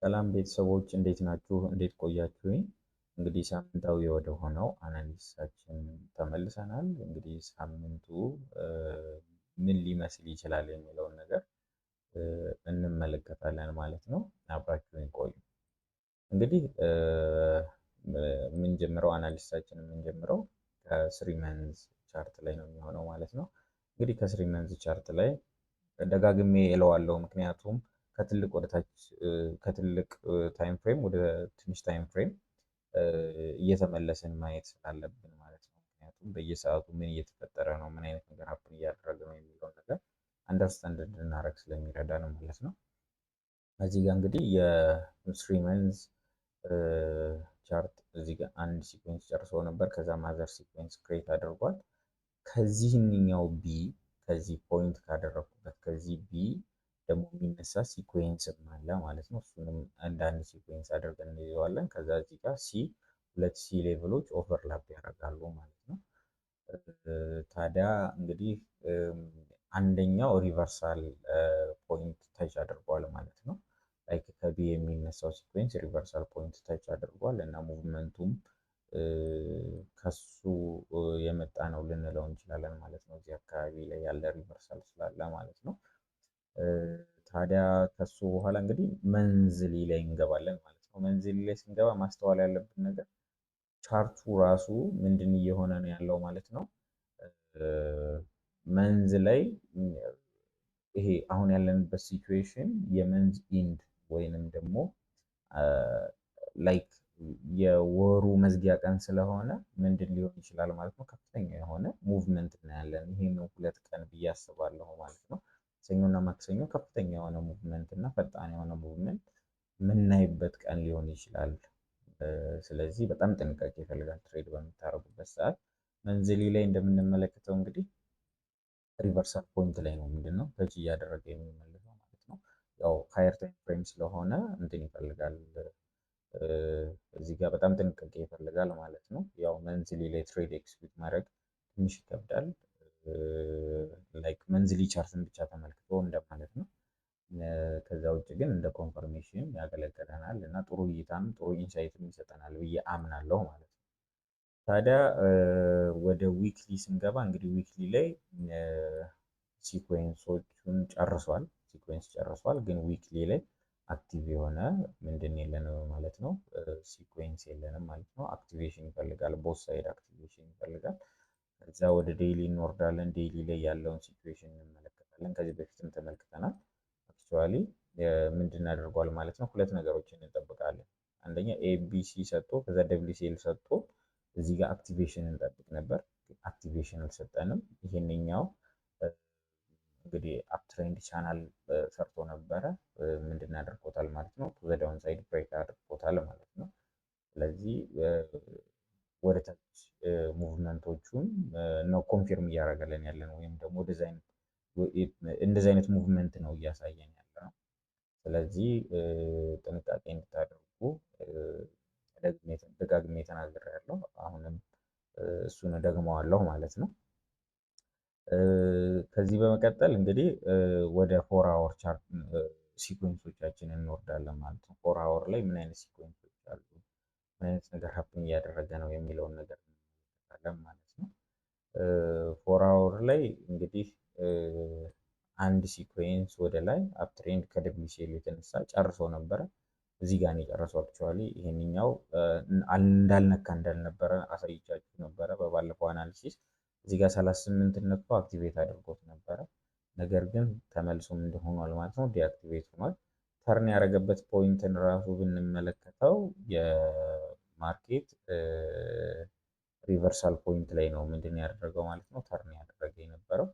ሰላም ቤተሰቦች፣ እንዴት ናችሁ? እንዴት ቆያችሁኝ? እንግዲህ ሳምንታዊ ወደ ሆነው analysis ኣችን ተመልሰናል። እንግዲህ ሳምንቱ ምን ሊመስል ይችላል የሚለውን ነገር እንመለከታለን ማለት ነው። አብራችሁኝ ቆዩ። እንግዲህ የምንጀምረው analysis ኣችን የምንጀምረው ከ 3 months chart ላይ ነው የሚሆነው ማለት ነው። እንግዲህ ከ 3 months chart ላይ ደጋግሜ እለዋለሁ፣ ምክንያቱም ከትልቅ ወደ ታች፣ ከትልቅ time frame ወደ ትንሽ time frame እየተመለስን ማየት ስላለብን ማለት ነው። ምክንያቱም በየሰዓቱ ምን እየተፈጠረ ነው፣ ምን አይነት ነገር happen እያደረገ ነው የሚለውን ነገር understand እንድናደርግ ስለሚረዳ ነው ማለት ነው። እዚህ ጋር እንግዲህ የ 3 months chart እዚህ ጋር አንድ sequence ጨርሶ ነበር። ከዛ another sequence create አድርጓል። ከዚህኛው B፣ ከዚህ point ካደረግኩበት ከዚህ B ደግሞ የሚነሳ sequence ም አለ ማለት ነው። እሱንም እንደ አንድ sequence አድርገን እንይዘዋለን። ከዛ እዚህ ጋር C፣ ሁለት C level ኦች overlap ያደርጋሉ ማለት ነው። ታዲያ እንግዲህ አንደኛው reversal point touch አድርጓል ማለት ነው። Like ከ B የሚነሳው sequence reversal point touch አድርጓል እና movement ኡም ከሱ የመጣ ነው ልንለው እንችላለን ማለት ነው። እዚህ አካባቢ ላይ ያለ reversal ስላለ ማለት ነው። ታዲያ ከሱ በኋላ እንግዲህ monthly ላይ እንገባለን ማለት ነው። Monthly ላይ ስንገባ ማስተዋል ያለብን ነገር chart ኡ ራሱ ምንድን እየሆነ ነው ያለው ማለት ነው። Month ላይ ይሄ አሁን ያለንበት situation የ month end ወይንም ደግሞ like የወሩ መዝጊያ ቀን ስለሆነ ምንድን ሊሆን ይችላል ማለት ነው። ከፍተኛ የሆነ movement እናያለን። ይሄን 2 ቀን ብዬ አስባለሁ ማለት ነው። ሰኞና ማክሰኞ ከፍተኛ የሆነ movement እና ፈጣን የሆነ movement የምናይበት ቀን ሊሆን ይችላል። ስለዚህ በጣም ጥንቃቄ ይፈልጋል trade በምታደርጉበት ሰዓት። Monthly ላይ እንደምንመለከተው እንግዲህ reversal point ላይ ነው ምንድነው touch እያደረገ የሚመለሰው ማለት ነው። ያው higher time frame ስለሆነ እንትን ይፈልጋል፣ እዚህ ጋር በጣም ጥንቃቄ ይፈልጋል ማለት ነው። ያው monthly ላይ trade execute ማድረግ ትንሽ ይከብዳል። Like monthly chart ን ብቻ ተመልክቶ እንደማለት ነው። ከዛ ውጭ ግን እንደ confirmation ያገለግለናል እና ጥሩ እይታም ጥሩ insight ም ይሰጠናል ብዬ አምናለሁ ማለት ነው። ታዲያ ወደ weekly ስንገባ እንግዲህ weekly ላይ sequence ኦቹን ጨርሷል። Sequence ጨርሷል፣ ግን weekly ላይ active የሆነ ምንድን የለንም ማለት ነው። Sequence የለንም ማለት ነው። Activation ይፈልጋል፣ both side activation ይፈልጋል። ከዛ ወደ daily እንወርዳለን። Daily ላይ ያለውን situation እንመለከታለን። ከዚህ በፊትም ተመልክተናል። Actually ምንድን አድርጓል ማለት ነው? ሁለት ነገሮችን እንጠብቃለን። አንደኛ ABC ሰጥቶ ከዛ WCL ሰጥቶ እዚህ ጋር activation እንጠብቅ ነበር። Activation አልሰጠንም። ይሄንኛው እንግዲህ uptrend channel ሰርቶ ነበረ። ምንድን አድርጎታል ማለት ነው? To the downside break አድርጎታል ማለት ነው። ስለዚህ ወደ ታች movement ኦቹን ነው confirm እያደረገልን ያለን ወይም ደግሞ እንደዚህ አይነት movement ነው እያሳየን ያለ ነው። ስለዚህ ጥንቃቄ እንድታደርጉ ደጋግሜ ተናግሬያለሁ። አሁንም እሱን ደግመዋለሁ ማለት ነው። ከዚህ በመቀጠል እንግዲህ ወደ 4 hour chart sequence ኦቻችንን እንወርዳለን ማለት ነው። 4 hour ላይ ምን አይነት sequence ኦች አሉ፣ ምን አይነት ነገር happen እያደረገ ነው የሚለውን ነገር እንመለከታለን ማለት ነው። 4 hour ላይ እንግዲህ አንድ sequence ወደ ላይ uptrend ከ WCL የተነሳ ጨርሶ ነበረ። እዚህ ጋር ነው የጨረሰው። Actually ይሄንኛው እንዳልነካ እንዳልነበረ አሳይቻችሁ ነበረ በባለፈው analysis። እዚህ ጋር 38 ነክቶ activate አድርጎት ነበረ። ነገር ግን ተመልሶ ምንድን ሆኗል ማለት ነው? Deactivate ሆኗል። Turn ያደረገበት ፖይንትን ራሱ ብንመለከተው የ market reversal point ላይ ነው ምንድን ያደረገው ማለት ነው? Turn ያደረገ የነበረው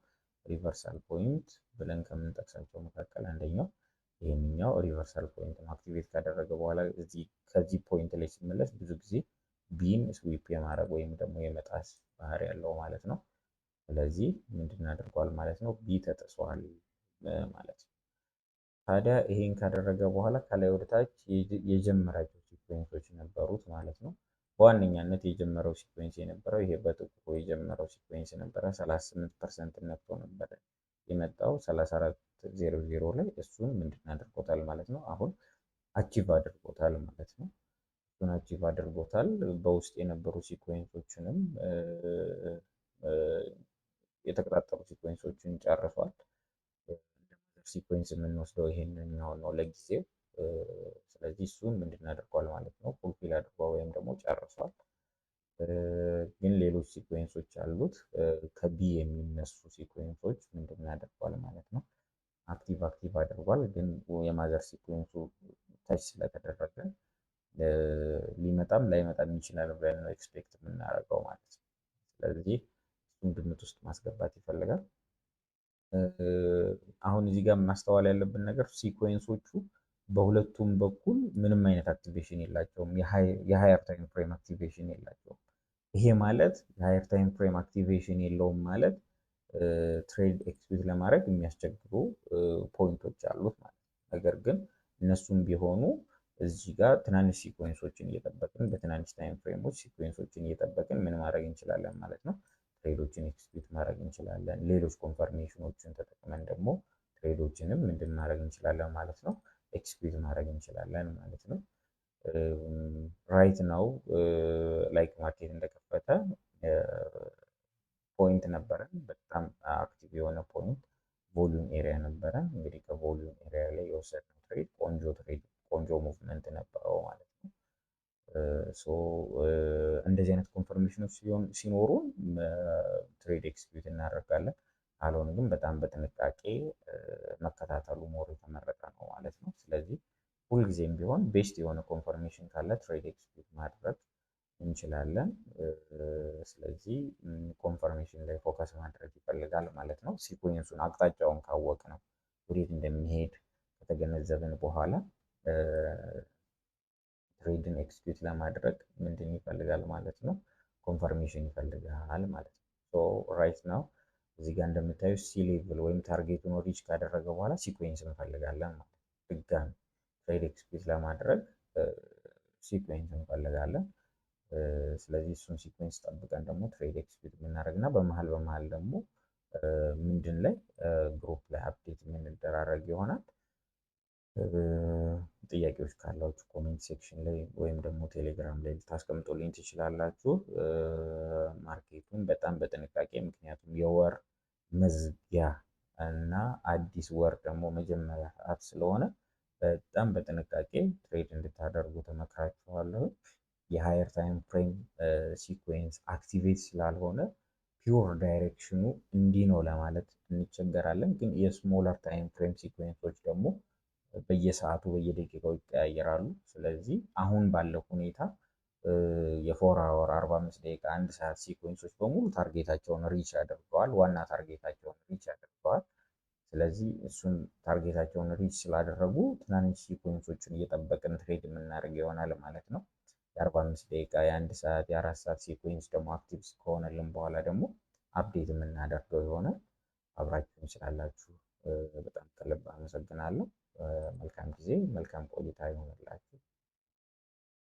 reversal point ብለን ከምንጠቅሳቸው መካከል አንደኛው ይህንኛው reversal point ነው። Activate ካደረገ በኋላ ከዚህ point ላይ ሲመለስ ብዙ ጊዜ B ን sweep የማድረግ ወይም ደግሞ የመጣስ ባህሪ ያለው ማለት ነው። ስለዚህ ምንድን አድርጓል ማለት ነው? B ተጥሷል ማለት ነው። ታዲያ ይሄን ካደረገ በኋላ ከላይ ወደ ታች የጀመራቸው sequence ኦች ነበሩት ማለት ነው። በዋነኛነት የጀመረው sequence የነበረው ይሄ በጥቁሩ የጀመረው sequence ነበረ። 38% ነክቶ ነበረ የመጣው 3400 ላይ። እሱን ምንድን አድርጎታል ማለት ነው። አሁን Achieve አድርጎታል ማለት ነው። እሱን achieve አድርጎታል። በውስጥ የነበሩ sequence ኦችንም የተቀጣጠሉ sequence ኦችን ጨርሷል። Sequence የምንወስደው ይሄንን ነው ለጊዜው። ስለዚህ እሱን ምንድን አድርጓል ማለት ነው፣ fulfill አድርጓል ወይም ደግሞ ጨርሷል። ግን ሌሎች sequence ኦች አሉት። ከ B የሚነሱ sequence ኦች ምንድን አድርጓል ማለት ነው፣ active አድርጓል። ግን የ mother sequence ኡ touch ስለተደረገ ሊመጣም ላይመጣም ይችላል ብለን ነው expect የምናደርገው ማለት ነው። ስለዚህ እሱን ግምት ውስጥ ማስገባት ይፈልጋል። አሁን እዚህ ጋር ማስተዋል ያለብን ነገር sequence ኦቹ በሁለቱም በኩል ምንም አይነት activation የላቸውም። የ higher time frame activation የላቸውም። ይሄ ማለት የ higher time frame activation የለውም ማለት trade execute ለማድረግ የሚያስቸግሩ point ኦች አሉት ማለት ነው። ነገር ግን እነሱም ቢሆኑ እዚህ ጋር ትናንሽ sequence ኦችን እየጠበቅን፣ በትናንሽ time frame ኦች sequence ኦችን እየጠበቅን ምን ማድረግ እንችላለን ማለት ነው፣ trade ኦችን execute ማድረግ እንችላለን። ሌሎች confirmation ኦችን ተጠቅመን ደግሞ trade ኦችንም ምንድን ማድረግ እንችላለን ማለት ነው፣ execute ማድረግ እንችላለን ማለት ነው። Right now like market እንደከፈተ point ነበረን፣ በጣም active የሆነ point volume area ነበረን። እንግዲህ ከ volume area ላይ የወሰድነው trade ቆንጆ trade፣ ቆንጆ movement ነበረው ማለት ነው። So እንደዚህ አይነት confirmation ኦች ሲኖሩ trade execute እናደርጋለን። ካልሆነ ግን በጣም በጥንቃቄ መከታተሉ more የተመረጠ ነው ማለት ነው። ስለዚህ ሁልጊዜም ቢሆን best የሆነ confirmation ካለ trade execute ማድረግ እንችላለን። ስለዚህ confirmation ላይ focus ማድረግ ይፈልጋል ማለት ነው። Sequence ኡን አቅጣጫውን ካወቅነው፣ ወዴት እንደሚሄድ ከተገነዘብን በኋላ trade ን execute ለማድረግ ምንድን ይፈልጋል ማለት ነው? Confirmation ይፈልጋል ማለት ነው። So right now እዚህ ጋር እንደምታዩ C level ወይም target ኡን reach ካደረገ በኋላ sequence እንፈልጋለን ማለት ነው። ድጋሚ trade execute ለማድረግ sequence እንፈልጋለን። ስለዚህ እሱን sequence ጠብቀን ደግሞ trade execute የምናደርግ እና በመሀል በመሀል ደግሞ ምንድን ላይ group ላይ update የምንደራረግ ይሆናል። ጥያቄዎች ካላችሁ comment section ላይ ወይም ደግሞ ቴሌግራም ላይ ልታስቀምጡልኝ ትችላላችሁ። Market ኡን በጣም በጥንቃቄ፣ ምክንያቱም የወር መዝጊያ እና አዲስ ወር ደግሞ መጀመሪያ ሰዓት ስለሆነ በጣም በጥንቃቄ trade እንድታደርጉ ተመክራችኋለሁ። የ higher time frame sequence activate ስላልሆነ pure direction ኑ እንዲህ ነው ለማለት እንቸገራለን። ግን የ smaller time frame sequence ኦች ደግሞ በየሰዓቱ በየደቂቃው ይቀያየራሉ። ስለዚህ አሁን ባለው ሁኔታ የ 4 hour፣ 45 ደቂቃ፣ አንድ ሰዓት sequence ኦች በሙሉ target ኣቸውን reach አድርገዋል። ዋና target ኣቸውን reach አድርገዋል። ስለዚህ እሱን target ኣቸውን reach ስላደረጉ ትናንሽ sequence ኦችን እየጠበቅን trade የምናደርግ ይሆናል ማለት ነው። የ45 ደቂቃ፣ የአንድ ሰዓት፣ የ4 ሰዓት sequence ደግሞ active ከሆነልን በኋላ ደግሞ update የምናደርገው ይሆናል። አብራችሁን ስላላችሁ በጣም ከልብ አመሰግናለሁ። መልካም ጊዜ፣ መልካም ቆይታ ይሆንላችሁ።